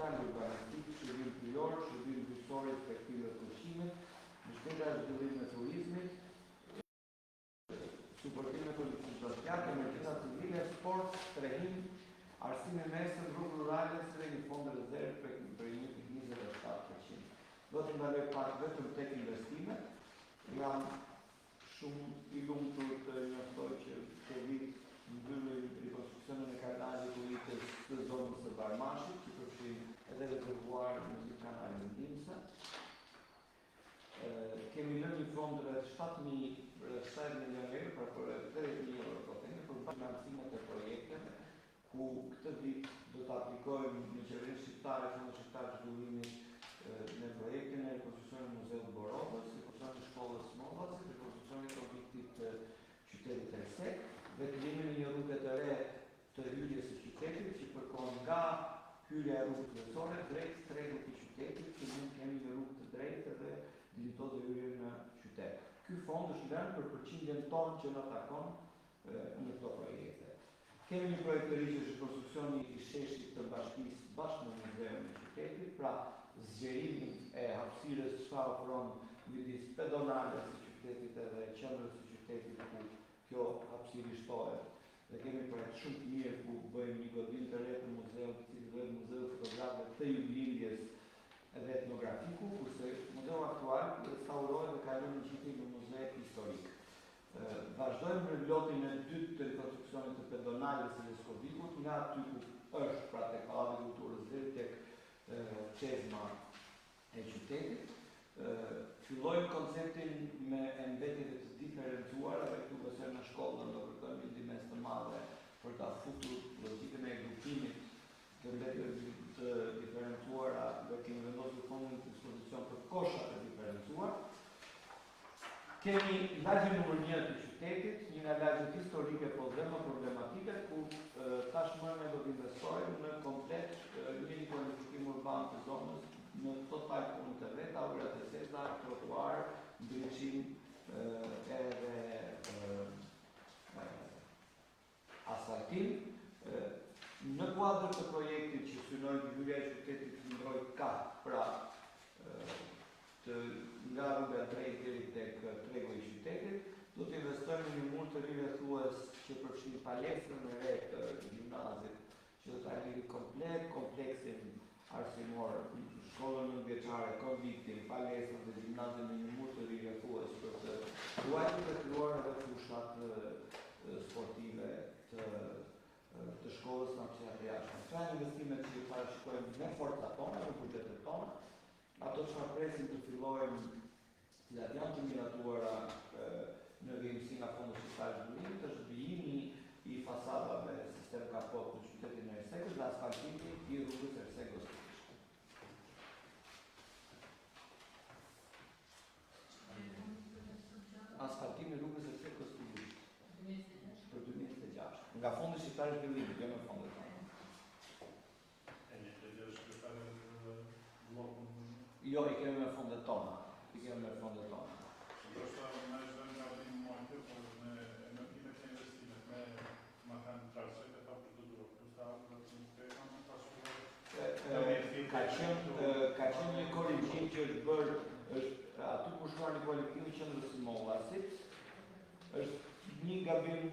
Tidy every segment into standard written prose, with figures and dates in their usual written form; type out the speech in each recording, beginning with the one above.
social, urbanistik, shërbim pyjor, shërbim gjyqësor, inspektim dhe ushqimit, mbështetja e zhvillimin e turizmit, suportim e policisë bashkiake, emergjenca civile, sport, strehim, arsim i mesëm, rrugë rurale, si dhe një fond rezervë prej prej 1.27%. Do të ndaloj pak vetëm tek investimet. Jam shumë i lumtur të njoftoj që këtë vit mbyllim rikonstruksionin e kanalit ujitës të zonës së Barmashit, që përfshin edhe rezervuarin me gjithë kanalin ndihmëse. Kemi lënë një fond rreth 7000, rreth 70 milionë euro, pra për rreth 80.000 euro, po themi, për financimet e projekteve, ku këtë vit do të aplikojmë në qeverinë shqiptare, Fondin Shqiptar të Zhvillimit në projektin e rekonstruksionit të Muzeut të Borovës, rekonstruksionin e shkollës së Mollasit, rekonstruksionin e konviktit të qytetit Ersek dhe krijimin e një rruge të re të hyrjes së qytetit që përkon nga hyrja e rrugës kryesore drejt tregut të qytetit, që mund të kemi një rrugë të drejtë dhe dinjitoze hyrje në qytet. Ky fond është lënë për përqindjen tonë që na takon në këto projekte. Kemi një projekt të ri që është rekonstruksioni i sheshit të bashkisë bashkë me muzeun e qytetit, pra zgjerimin e hapësirës çfarë ofron midis pedonales së qytetit edhe qendrës së qytetit ku kjo hapësirë i shtohet. Dhe kemi projekt shumë të mirë ku bëjmë një godinë të re për muzeun, i cili do jetë muzeu i fotografëve të juglindjes dhe etnografiku, kurse muzeu aktual restaurohet dhe kalon në gjithë në muze historik. Vazhdojmë me lotin e dytë të rikonstruksionit të pedonales së Leskovikut, nga aty ku është, pra tek Pallati i Kulturës deri tek çezma e qytetit. Fillojmë konceptin me e mbetjeve të diferencuara dhe këtu besoj në shkollën do kërkojmë një ndihmesë të madhe për ta futur logjikën e grupimit të mbetjeve të diferencuara dhe kemi vendosur fondin në dispozicion për koshat e diferencuar. Kemi lagjen numër 1 të qytetit, një nga lagjet historike po dhe më problematike, ku tashmë ne do të investojmë në komplet një rikualifikim urban të zonës, në total punët e veta, ujërat e zeza, trotuar, ndriçim edhe asfaltim. Në kuadër të projektit që synojmë që hyrja e qytetit të ndrojë kah, pra të nga rruga drejt deri tek tregu i qytetit, do të investojmë në një mur të ri rrethues që përfshin palestrën e re të gjimnazit, që do ta lidhi komplet kompleksin arsimor, shkollën nëntëvjeçare, konviktin, palestrën dhe gjimnazin në një mur të ri rrethues për të ruajtur dhe krijuar edhe fushat sportive të të shkollës në hapësirat e jashtme. Këto janë investimet që parashikojmë me forcat tona, me buxhetet tona. Ato çfarë presim të fillojmë, cilat janë të miratuara në vijimësi nga Fondi Shqiptar i Zhvillimit, është vijimi i fasadave sistem kapot në qytetin e Ersekës dhe asfaltimi i rrugës Ersek Gostivisht. Asfaltimi i rrugës Ersek Gostivisht për 2026 nga Fondi Shqiptar i Zhvillimit, jo me fondet tona. E një të gjë është kryetare bllokun. Jo, i kemi me fondet tona. I kemi me fondet tona. Ndoshta na është dhënë gabim mua kjo, por me emërtimet e investimet me ma kanë qartësojtë e paprocedurë, plus të ardhurat që nuk e kanë pasuar. Ka qenë ka qenë një korrigjim që është bërë është aty ku shkruan rikualifikimi i qendrës së Mollasit, është një gabim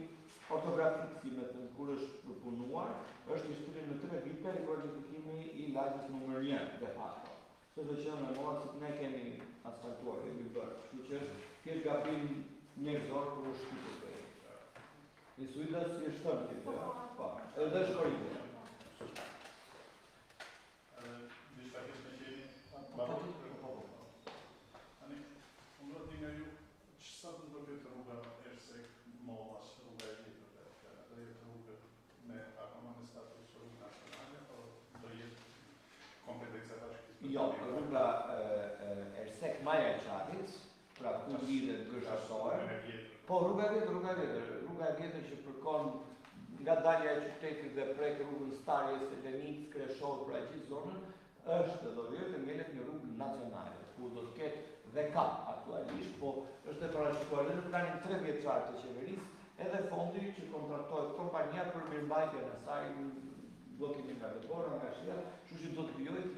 ortografik, si me thënë, kur është përpunuar, është një shtrirje në 3 vite rikualifikimi i lagjes numër 1, de facto. Se do qenë në Mollasit ne kemi asfaltuar, kemi bërë. Kështu që është thjesht gabim njerëzor kur është shtypur projekti. Insuida si është thënë kjo, jo? Po, edhe është korrigjuar. Edhe diçka tjetër me qeni, Po, po, po, po. Tani, unë do të di nga ju, që sa do të ketë rruga Ersek Mollas, rruga e vjetër dhe fjala, do jetë rrugë me akoma me status rrugë nacionale, apo do jetë kompetenca e bashkisë? Jo, rruga Ersek Maja e Qarrit, pra ku lidhet gëzhatohet. Po, rruga e vjetër, rruga e vjetër, rruga e vjetër që përkon nga dalja e qytetit dhe prek rrugën Starje, Selenicë, Kreshovë, pra gjithë zonën, është dhe do vijojë të ngelet një rrugë nacionale, ku do të ketë dhe ka aktualisht, po është e parashikuar edhe në planin 3 vjeçar të qeverisë, edhe fondi që kontraktohet kompania për mirëmbajtjen e saj, bllokimi nga dëbora, nga shia, kështu që do të vijojë.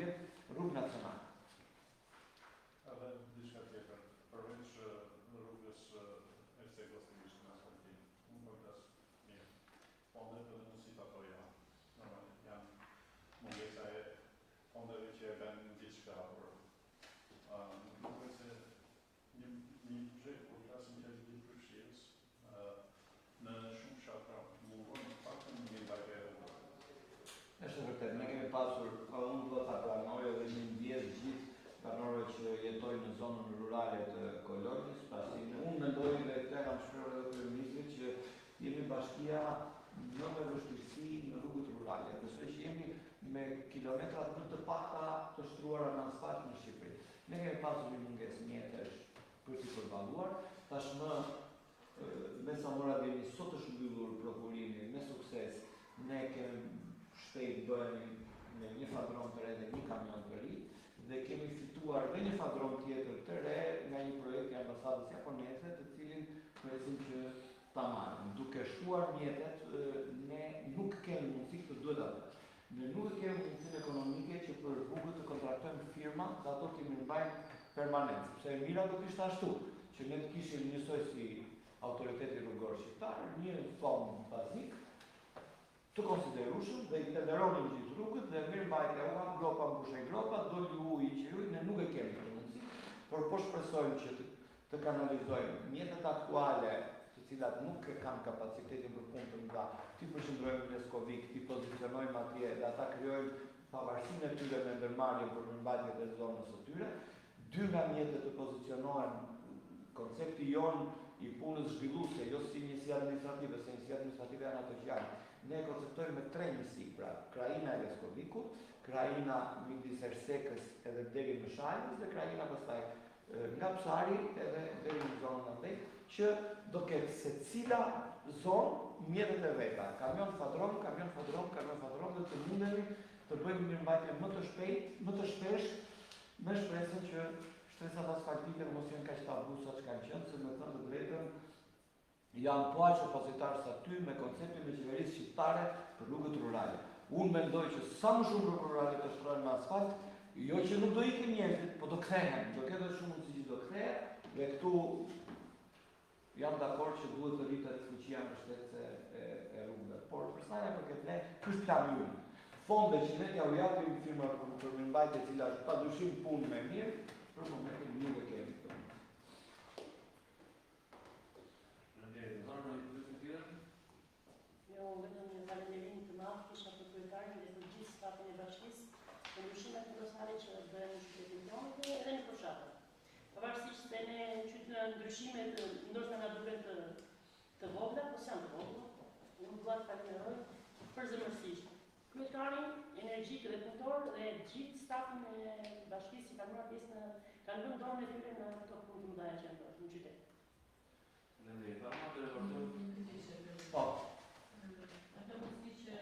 rrugë nacionale. Edhe diçka tjetër, përveç rrugës Ersekë-Gostivisht në asfaltim, unë po flas mirë. Fondet edhe mundësitë ato janë. Normal, janë mungesa e fondeve që e bën gjithçka, por uh, nuk duket se një një projekt kur flasim që është gjithëpërfshirës, uh, në shumë fshatra mungon të paktën një mbajtje e rrugëve. Është e vërtetë, ne kemi pasur, unë dua ta pranoj edhe një ndjesë gjithë banorëve që jetojnë në zonën rurale të Kolonjës, pasi unë mendoj dhe këtë e kam shprehur edhe kryeministrit që jemi bashkia më me vështirësi në rrugët rurale. Besoj që jemi me kilometrat më të pakta të shtruara në asfalt në Shqipëri. Ne kemi pasur një mungesë mjetesh për t'i përballuar. Tashmë me sa mora dijeni sot është mbyllur prokurimi me sukses. Ne kemi shpejt bëhemi me një fadron të re dhe një kamion të ri dhe kemi fituar dhe një fadron tjetër të re nga një projekt i ambasadës japoneze, të cilin presim që ta marrim. Duke shtuar mjetet, ne nuk kemi mundësi këtë duhet ta bëjmë. Ne nuk e kemi mundësinë ekonomike që për rrugët të kontraktojmë firma dhe ato t'i mirëmbajnë permanent, sepse e mira do të ishte ashtu, që ne të kishim njësoj si autoriteti rrugor shqiptar, një fond bazik të konsiderueshëm dhe i tenderonim gjithë rrugët dhe mirëmbajtja u hap gropa, mbushej gropa, doli uji që uji, ne nuk e kemi këtë mundësi, por po shpresojmë që të kanalizojmë mjetet aktuale, të cilat nuk e kanë kapacitetin për punë të mëdha, t'i përqendrojmë në Leskovik, t'i pozicionojmë atje dhe ata krijojnë pavarësinë e tyre me ndërmarrjen për mirëmbajtjen e zonës së tyre. Dy nga mjetet të pozicionohen koncepti jonë i punës zhvilluese, jo si njësi administrative, se njësi administrative janë ato që janë. Ne e konceptojmë me tre njësi, pra krahina e Leskovikut, krahina midis Ersekës edhe deri në Shalës dhe krahina pastaj nga Psari edhe deri në zonën andej, që do ketë secila zonë mjetet e veta, kamion fadron, kamion fadron, kamion fadron dhe të mundemi të bëjmë mirëmbajtje më të shpejt, më të shpesh, me shpresën që shtresat asfaltike mos jenë kaq tabu sa ç'kanë qenë, se me thënë të drejtën janë po aq opozitar sa ty me konceptin e qeverisë shqiptare për rrugët rurale. Unë mendoj që sa më shumë rrugë rurale të shtrohen me asfalt, jo që nuk do ikin njerëzit, po do kthehen, do ketë shumë mundësi që do kthehen, dhe këtu jam dakord që duhet të rritet fuqia mbështetëse e, e rrugëve. Por për sa na përket ne, ky është plani ynë. Fonde që ne t'ja u japim firma për, për mirëmbajtje, e cila është padyshim punë më e mirë, për momentin nuk e kemi këtë. Faleminderit. Zonja, një pyetje tjetër? Jo, vetëm një falënderim të madh kisha për kryetarin dhe për gjithë stafin e bashkisë për ndryshimet kolosale që bëhen në qytetin tonë dhe edhe në fushatë. Pavarësisht se ne qytë ndryshimet ndoshta na duken të të vogla, po s'janë të vogla. Unë dua të falenderoj përzemërsisht kryetarin, energjik dhe punëtor dhe gjithë stafin e bashkisë që kanë marrë pjesë në kanë vënë dorën e tyre në këto punë të mëdha që janë bërë në qytet. Faleminderit. Arma të raportojmë. Po. Ata mundësi që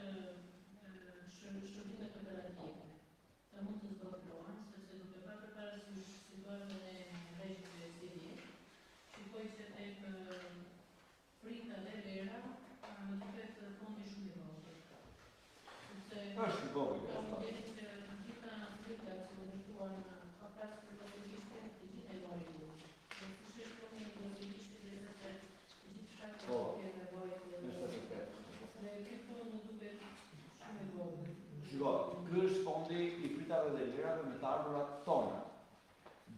shërbimet operative të mund të zvogëlohen, sepse duke patur parasysh situatën e rregjeve zgjedhje, shikoj se tek prita dhe lera më duket fondi shumë i vogël. Sepse Është i vogël, ka është. modelin që të gjitha pritat që u ndërtuan pa pas për Gostivishtën, të gjitha i mori uji. Dhe siç është puna e Gostivishtës, dhe sepse të gjithë fshatrat Po. kenë nevojë për Është e vërtetë. Dhe ky fond më duket shumë i vogël. Shiko, ky është fondi i pritave dhe lerave me të ardhurat tona.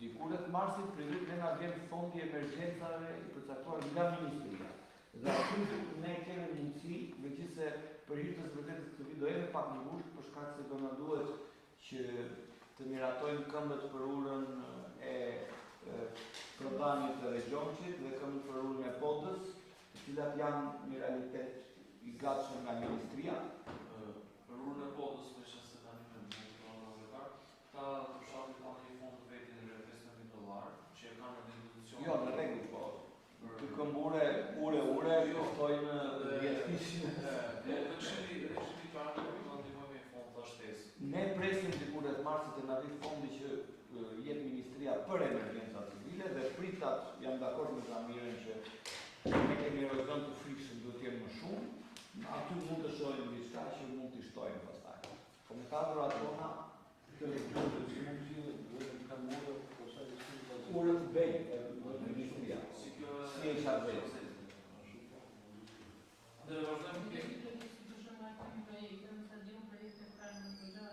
Diku rreth marsit prillit ne na vjen fondi i emergjencave i përcaktuar nga ministria. Dhe aty ne kemi mundësi, megjithëse për hir të së vërtetës këtë vit do jemi pak ngushtë për shkak se do na duhet që të miratojmë këmbët për urën e, e Prodanit të Regjomçit dhe këmbët për urën e Podës, të cilat janë një realitet i gatshëm nga ministria. Për urën e Podës, me që se tani me më të në kryetar, ta të fshatit kanë një fond të vetin rreth 15.000 dollar, që e kanë në dispozicion. Jo, në rregull, po. Për Ky këmbure, ure, ure, Jo. kushtojnë Dhe- 10 fishin. Dhe edhe këshilli, edhe këshilli i parë do ndihmoj me një fond ta shtesë. Ne presim diku rreth marsit të na vi fondi që jep ministria për emergjencat civile dhe pritat, jam dakord me Zamirën që ne kemi erozion të frikshëm, duhet të jenë më shumë. Aty mund të shohim diçka që mund t'i shtojmë pastaj. Po me të ardhurat tona Kjo është gjë që mund të zgjidhet vetëm kanë ura, pastaj si ta zgjidhet. Urët bëjnë e ministria. Si kjo Si e qa bëjnë. Dhe vazhdojmë Nuk e ke di të di si për shembull ai kemi projekte, më sa di unë projekte kanë goxha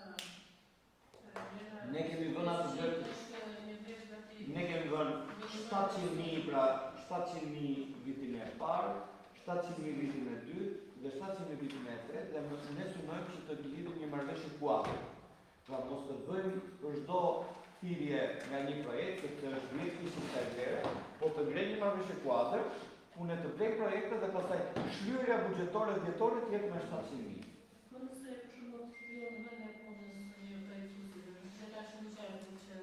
vlera. Ne kemi vënë atë vlerë Është një vlerë gati. Ne kemi vënë 700.000 pra 700.000 vitin e parë, 700.000 vitin e dytë dhe 700.000 vitin e tretë dhe ne synojmë që të lidhim një marrëveshje kuadër. Pra mos të bëjmë për çdo thirrje nga një projekt, sepse është 10 fishin kësaj vlere, po të ngrejmë një marrëveshje kuadër, ku ne të blejmë projekte dhe pastaj shlyerja buxhetore vjetore të jetë me 700.000. Po nëse për shembull të fillon vënia e punës në një projektuesi, dhe ka shumë qartë që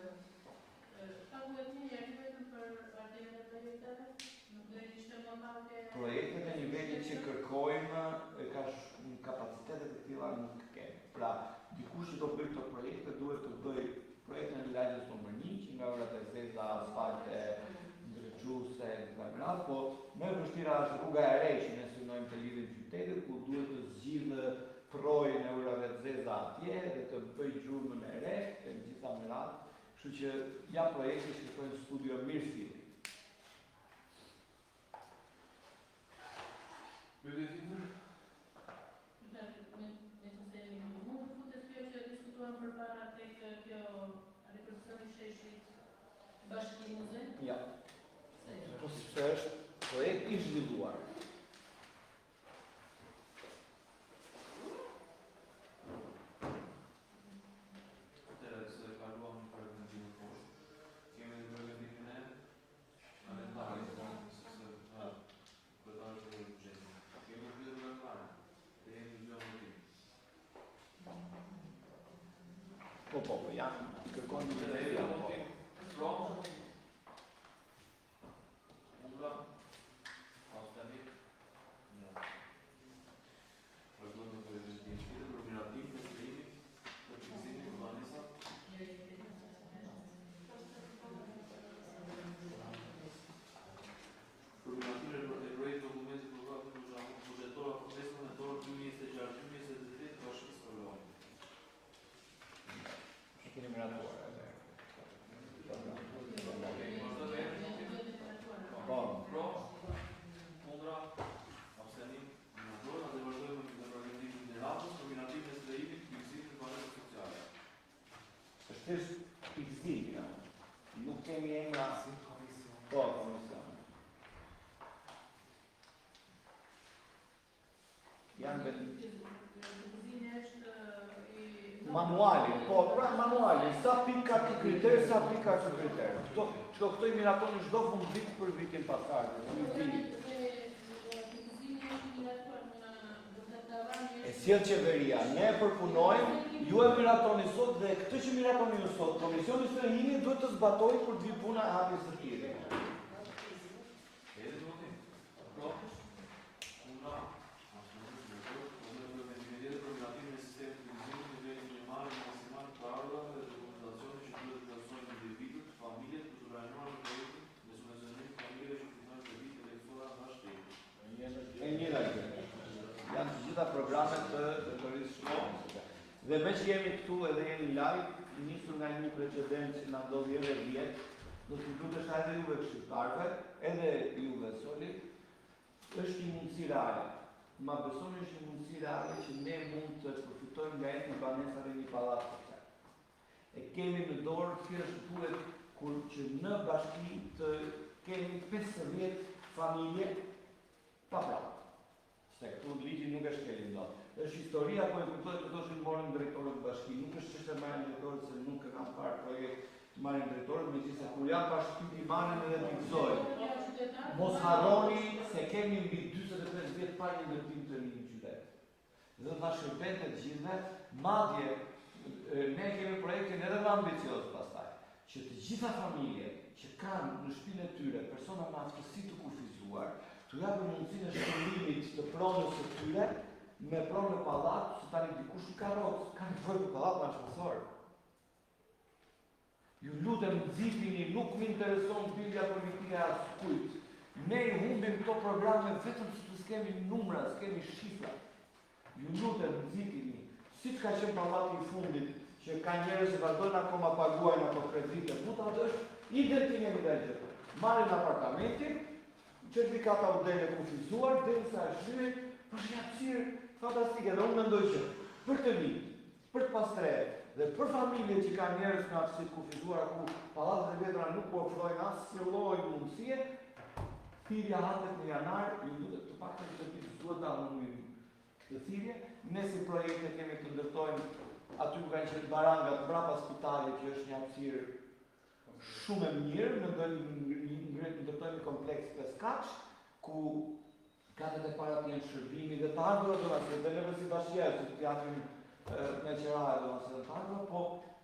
paguhet një herë vetëm për ardhjen e projekteve, nuk do ishte më pak e Projektet e nivelit që kërkojmë e ka kapacitete të tilla nuk kemi. Pra, dikush që do bëjë këto projekte duhet të bëjë projektin e lagjes numër 1, që nga urat e zeza, asfalte, ndriçuese, e të me radhë, po më e vështira është rruga e re që ne synojmë të lidhim qytetin, ku duhet të zgjidhë projën e urave të zeza atje dhe të bëjë gjurmën e re e të gjitha me radhë. Kështu që janë projekte që kërkojnë studio mirëfilli. Pyetje tjetër? Me me të se mund të futet kjo që diskutuam përpara tek kjo rekonstruksioni i sheshit bashki muze? Ja. Se jo. Po sepse është projekt i zhvilluar. Atëherë se kaluam në prevendimin poshtë. Kemi edhe prevendimin e kalendarit, po, sepse ha, kryetari të bëjë buxhetin. Kemi pyetje për kalendarin. Dhe jemi të gjë më Po, po, po, janë, i kërkon një Dhe drejtë, jemi po. votim. Pro. Kundra. Abstenim. Jo. Vazhdojmë me prevendimin tjetër për miratimin e krijimit të fiksimit të banesat. Për miratimin e projektit dokumentit programit buxhetor afatmesëm në dorë 2026-2028 Bashkisë Kolonë. E keni miratuar edhe. Vazhdojmë me emrin votim. Po. Pro, kundra, abstenim, miratohet. Atë vazhdojmë me prevendimin e radhës për miratimin e strehimit të fiksimit të banesave sociale. Është thjesht fiksim, ja. Nuk kemi emra. Po, komision. Janë vend Propozimi është i manuali, po, pra manuali, sa pika ky kriter, sa pika ky kriter. Këto, çka këto i miraton çdo fund vit për vitin pasardhës, ju dini. Propozimi është i miratuar nga do të tavani E sjell qeveria, ne e përpunojmë, ju e miratoni sot dhe këtë që miratoni ju sot, Komisioni i Strehimit duhet të zbatojë kur të vi puna e hapjes së thirrjes. Edhe në votim. Pro, kundra, abstenim, miratohet. Vazhdojmë me prevendimin tjetër për miratimin e sistemit të fiksimit nivelin minimal dhe maksimal të ardhurave dhe dokumentacionit që duhet të plotësojnë individët, familjet për të pranuar në projektin me subvencionim të familjeve që fitojnë kreditë e lehtësuara nga shteti. E njëjta gjë. Janë të gjitha programet të drejtorisë shkollës. Dhe me që jemi këtu edhe jeni live, nisur nga një precedent që na ndodhi edhe vjet, do t'ju lutesha edhe juve këshilltarëve, edhe juve Soli, është një mundësi reale. Ma besoni është një mundësi reale që ne mund të përfitojmë nga enti i banesave një pallat social. E kemi në dorë, thjesht duhet kur që në bashki të kemi 50 familje pa prapë. Se këtu ligji nuk e shkelim dot. Është historia po e kujtoj të thoshin morën drejtorët bashki, nuk është çështje marrin drejtorët se nuk e kanë parë projekt marrin drejtorët, megjithëse kur janë pa shtëpi marrin edhe fikzojnë. Mos harroni se kemi mbi 45 vjet pa një ndërtim të ri në qytet. Dhe do ta shërbente të gjithëve, madje ne kemi projektin edhe më ambicioz pastaj, që të gjitha familjet që kanë në shtëpinë e tyre persona me aftësi të kufizuar, t'u japin mundësinë e shkëmbimit të pronës së tyre me pronë në pallat, se tani dikush nuk ka rrogë, ka nevojë për pallat me ashensor. Ju lutem nxitini, nuk më intereson bindja politike e askujt. Ne i humbim këto programe vetëm sepse s'kemi numra, s'kemi shifra. Ju lutem nxitini, siç ka qenë pallati i fundit që ka njerëz që vazhdojnë akoma paguajnë ato kreditë e buta, atë është identike me atë gjë. Marrin apartamentin, certifikata u del e kufizuar derisa e shlyejnë, po është një hapësirë fantastike dhe unë mendoj që për të rinjtë, për të pastrehë dhe për familjet që kanë njerëz me aftësi të kufizuara ku pallatet e vjetra nuk u ofrojnë asnjë lloj mundësie, thirrja hapet në janar, ju lutem të paktën këtë vit s'duhet ta humbim këtë thirrje. Ne si projekte kemi të ndërtojmë aty ku kanë qenë barangat mbrapa spitalit, që është një hapësirë shumë e mirë, mendojmë ndërtojmë një kompleks 5 katësh ku katet e para të jenë shërbimi dhe të ardhurat do të dhe neve si bashkia që të japim me qera do të të ardhurat, po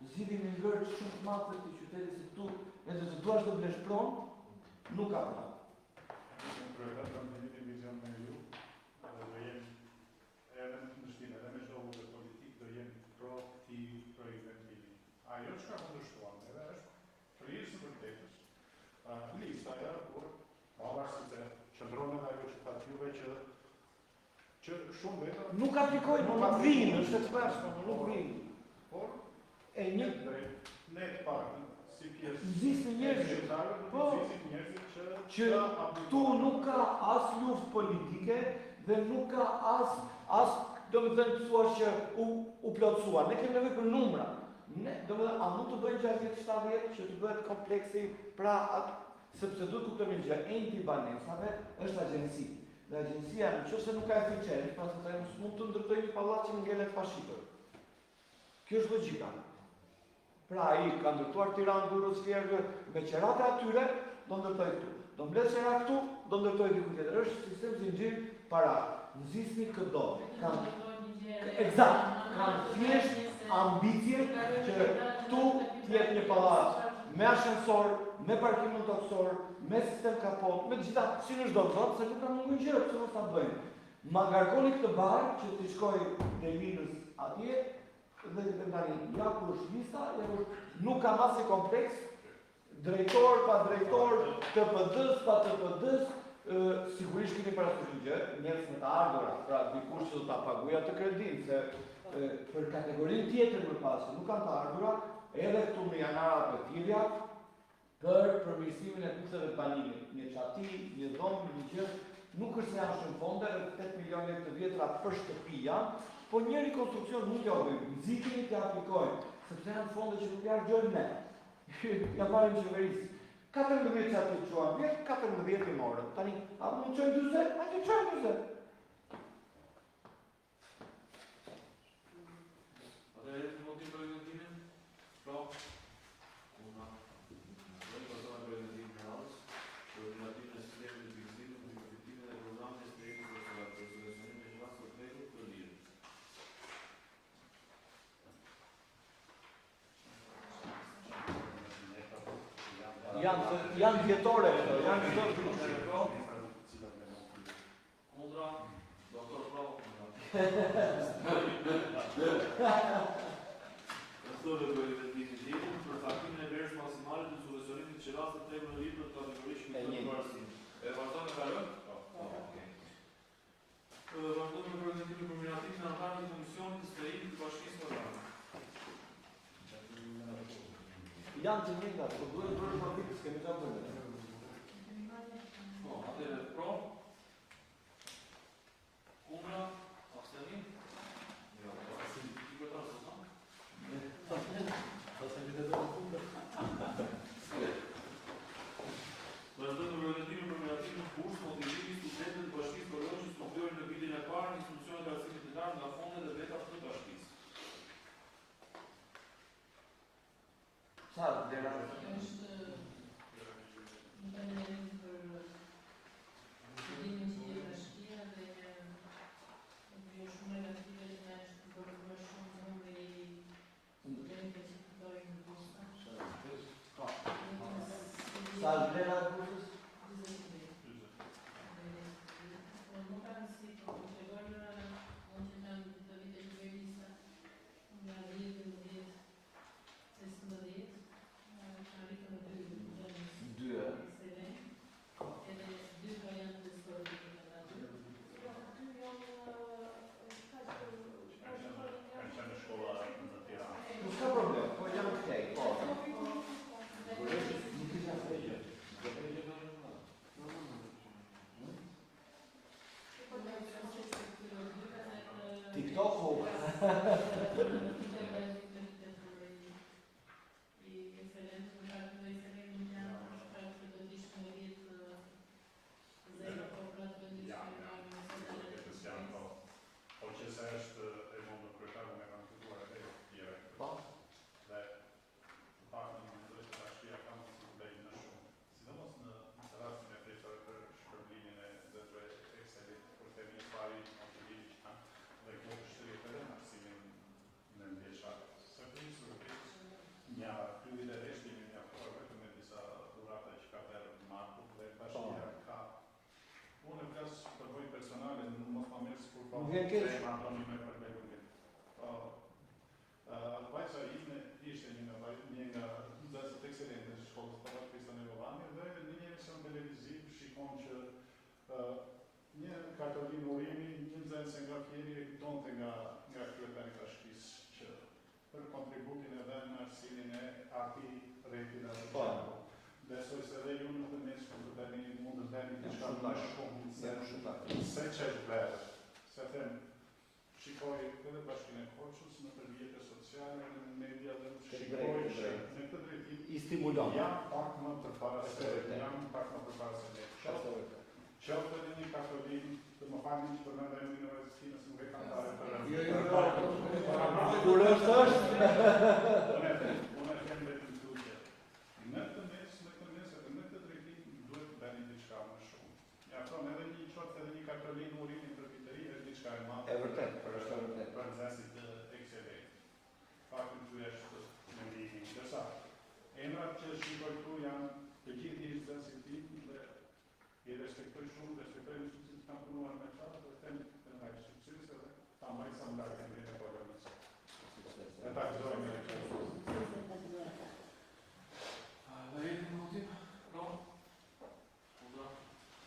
zgjidhim një ngërç shumë të madh të këtij qyteti se këtu nëse të duash të blesh pronë, nuk ka pronë. Kryetar, kam të njëjtin vizion me ju, dhe do jem edhe në kundërshtim edhe me çdo udhë politik, do jem pro këtij projektvendimi. Ajo çka kundërshtuam neve është për së vërtetës, lista e kur pavarësisht se qëndron edhe ajo që thatë juve që shumë veta nuk aplikojnë, nuk vinë, është e tmerrshme, nuk vinë. Por e një ne të paktën si pjesë nxisim njerëzit, po nxisim njerëzit që këtu nuk ka as luftë politike dhe nuk ka as as domethënë të thuash që u u plotësua. Ne kemi nevojë për numra. Ne, domethënë, a mund të bëjnë 60 70 që të bëhet kompleksi, pra atë, sepse duhet kuptojmë një gjë, enti i banesave është agjenci. Dhe agjencia, në qoftë se nuk ka eficiencë, pra se tani s'mund të ndërtojë një pallat që ngelet pa shitur. Kjo është logjika. Pra ai ka ndërtuar Tiranë, Durrës, Fier, me qerat e atyre do ndërtoj këtu. Do mbledh qera këtu, do ndërtoj diku tjetër. Është sistem zinxhir para. Nxisni këdo. Kam Eksakt, kam thjesht ambicie që këtu të jetë një pallat me ashensor, me parkim nëntokësor, me sistem kapot, me të gjitha, si në çdo vend, se nuk ka munguar gjë, pse mos ta bëjmë. Ma ngarkoni këtë barrë që t'i shkoj Delinës atje dhe të them tani, ja ku është lista, ja ku është, nuk kam asnjë kompleks, drejtor pa drejtor, të PD-s pa të PD-s, sigurisht keni parasysh një gjë, njerëz me të ardhura, pra dikush që do ta paguajë atë kredin, se për kategorinë tjetër më pas, që nuk kanë të ardhura, edhe këtu në janar apo thirrja për përmirësimin e kushteve të banimit, një çati, një dhomë, një gjë, nuk është se janë shumë fonde, rreth 8 milion lekë të vjetra për shtëpi janë, po një rikonstruksion mund t'ja bëjmë, nxitini t'ja aplikojmë, sepse janë fonde që nuk ja harxojmë ne. Ja marrim qeverisë. 14 çati çuan vjet, 14 i morëm. Tani, a mund të çojmë 40? A të çojmë 40? Atëherë të votim projektvendimin. Pro. Kundra. Dhe vazhdojmë me projektvendimin e radhës për miratimin e sistemit të pikëzimit mbi përfitimin dhe programin e strehimit social për subvencionimin e qirasë së tregut të lirë. Janë janë vjetore këto, janë çdo vit. Pro. Kundra. Doktor pro. Kundra. Vazhdojmë me projektvendimin tjetër për caktimin e vlerës maksimale të subvencionimit të qirasë së tregut të lirë për kategori që E kërkojnë njëjtë. përparësi. E vazhdojmë me kalojmë? Po. Okej. Vazhdojmë me projektvendimin për miratimin e anëtarëve të komisionit të strehimit të Bashkisë Kavajë. Janë të njëjtat, po duhet bërë për vit, s'kemi çfarë bëjmë. Po, atëherë pro. Kundra, abstenim? Jo, po. I kryetar sot, ha? Vazhdojmë me projektvendimin për miratimin e bursë motivimi studentëve të Bashkisë Kavajë që studiojnë në vitin e parë në institucionet e arsimit të lartë nga fondet e veta të bashkisë. Sa është vlera? Është një falënderim për studimin që jep bashkia dhe një shumë relative që na është bërë më shumë numri i studentëve që fitojnë bursa. Po. Sa është vlera e bursës? Po nuk ka rëndësi, po të tregojnë unë që kam të vite që bëj lista nga 10, 12, 15, ka arritur në 2 nxënës. Dy, e? Ekselent. Edhe dy variante të sportit që kanë aty. Jo, dy janë Kanë qenë në shkolla në Tiranë. Nuk ka problem. I ekselencës, në fakt do ekselencë që janë për shkak se do të ishte me 10 zero, po pra do të ishte Ja, me ja. marrë Vërtetës janë, po. Po që se është e mundur kryetar, unë e kam filluar edhe të tjera. Po. Dhe të paktën mendoj se bashkia ka mundësi të bëjë më shumë. Sidomos në rastin e ftesave për shpërblimin e nxënësve ekselent, kur themi një pari motivimi që kanë dhe kjo të shtrihet edhe në arsimin në ndjesha. Sigurisht, sigurisht, një dy vite rresht jemi mjaftuar vetëm me disa dhurata që ka bërë Marku dhe bashkia ka. Unë e flas përvojë personale, nuk mos ma merr sikur po. Më vjen keq. Se ma thoni me përbegun. Po. Uh, vajza ime ishte një nga vaj- një nga nxënësit ekselente të shkollës Papa Kristo Negovani dhe në një emision televiziv shikon që uh, një kartolinë urimi, një nxënëse nga Fieri e donte nga nga kryetari i bashkisë që për kontributin e dhënë në arsimin e atij rrethi dhe atij Po. qarku. Besoj se edhe ju në këtë mes mund të bëni mund të bëni diçka shumë më dakord. shumë se Jam shumë dakord. se që është bërë. Se them, shikoj edhe bashkinë e Korçës në rrjete sociale, në media dhe Të shikoj drejtë, të që drejtë. në këtë drejtim I stimulon. jam pak më përpara Është se e vërtetë. jam pak më përpara se ne. Është e vërtetë. Qoftë edhe një kartolinë, të më falni që përmenda emrin e vajzës time, se nuk e kam fare për Jo, jo, jo. Kur është është. Unë e them, unë e them vetëm këtu që në këtë mes, në këtë mes edhe në këtë drejtim duhet të bëni diçka më shumë. Mjafton edhe një qoftë edhe një kartolinë urimi për vit të ri, është diçka e madhe. E vërtetë, për është e vërtetë. për nxënësit ekselent. Faktin ky është mendimi. Ndërsa emrat që shikoj këtu janë të gjithë ish nxënësit tim dhe i respektoj shumë, respektoj mësuesit që kam punuar me ta dhe them të ndaj sukses edhe ta mbaj sa më lart emrin e Pollonisë. Dhe ta gëzojmë edhe këtë. Dhe hedhim në votim. Pro? Kundra?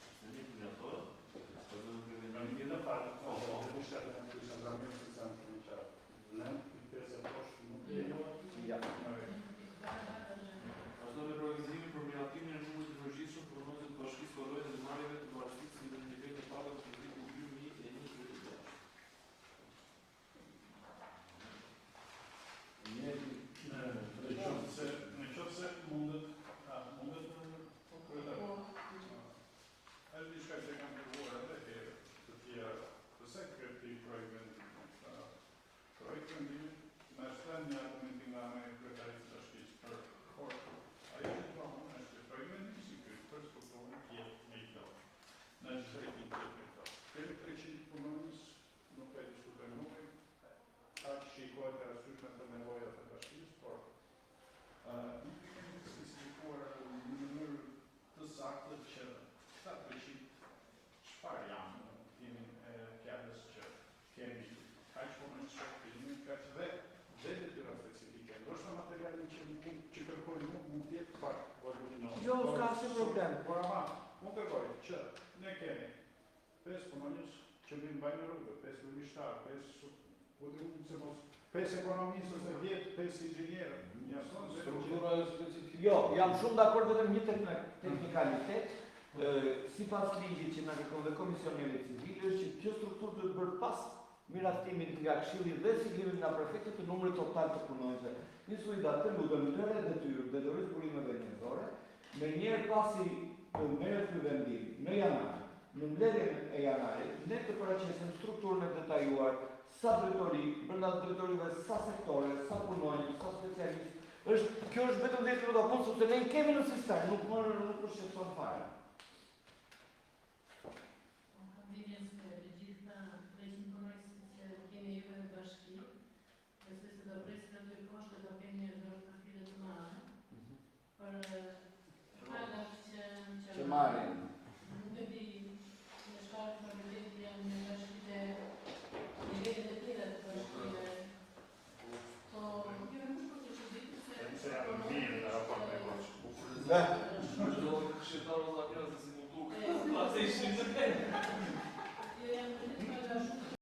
Abstenim? Miratohet. Vazhdojmë me vendimin Në tjetër. fakt, po, po, isha isha ndërmjet se janë të qartë. Vlen, pesë poshtë nuk lejohet. Ja. Në rregull. Vazhdojmë me projektvendimin për miratimin e numrit të përgjithshëm të punonjësve të Bashkisë Kolonjë dhe marrjeve të varësisë si dhe nivelin e pagave për vitin 2026. Në qoftë se në qoftë se mundet, a mundet po kryetar. Është diçka që kam provuar edhe herë të tjera. Përse këtë projekt vendimi? Projekt vendimi më është thënë një argumentim nga ana e kryetarit të bashkisë për por ajo që dua unë është që projekt vendimi si ky për strukturën të jetë më i plotë. Në çdo drejtim të jetë më i plotë. Kemi 300 punonjës, nuk e diskutojmë numrin, aq shikohet e arsyeshme për nevojat e bashkisë, por nuk e kemi të specifikuar në mënyrë të saktë që këta 300 çfarë janë në kuptimin e fjalës që kemi kaq punonjës shërbimi, kaq dhe dhe detyra specifike. Ndoshta materialin që mund që kërkojnë nuk mund të jetë pak voluminoz. Jo, por- s'ka asnjë problem. Por ama, unë kërkoj që ne kemi 5 punonjës që vinë mbajnë rrugë, 5 ushtar, 5 po di unë se mos 5 ekonomistë ose 10, 5 inxhinierë, mjafton vetëm që Struktura e specifike. Jo, jam shumë dakord vetëm një teknikalitet. Ë, sipas ligjit që na kërkon dhe Komisioneri Civil është që kjo strukturë duhet bërë pas miratimit nga Këshilli dhe sigrimit nga prefekti të numrit total të punonjësve. Një suida të lutem lëre detyrë drejtorisë burimeve njerëzore, me njëherë pasi të merret ky vendim në janar, në mbledhjen e janarit, ne të paraqesim strukturën e detajuar, sa drejtori, brenda drejtorive sa sektore, sa punonjës, sa specialistë, është kjo është vetëm 10 minuta punë sepse ne i kemi në sistem, nuk më nuk më shqetëson fare.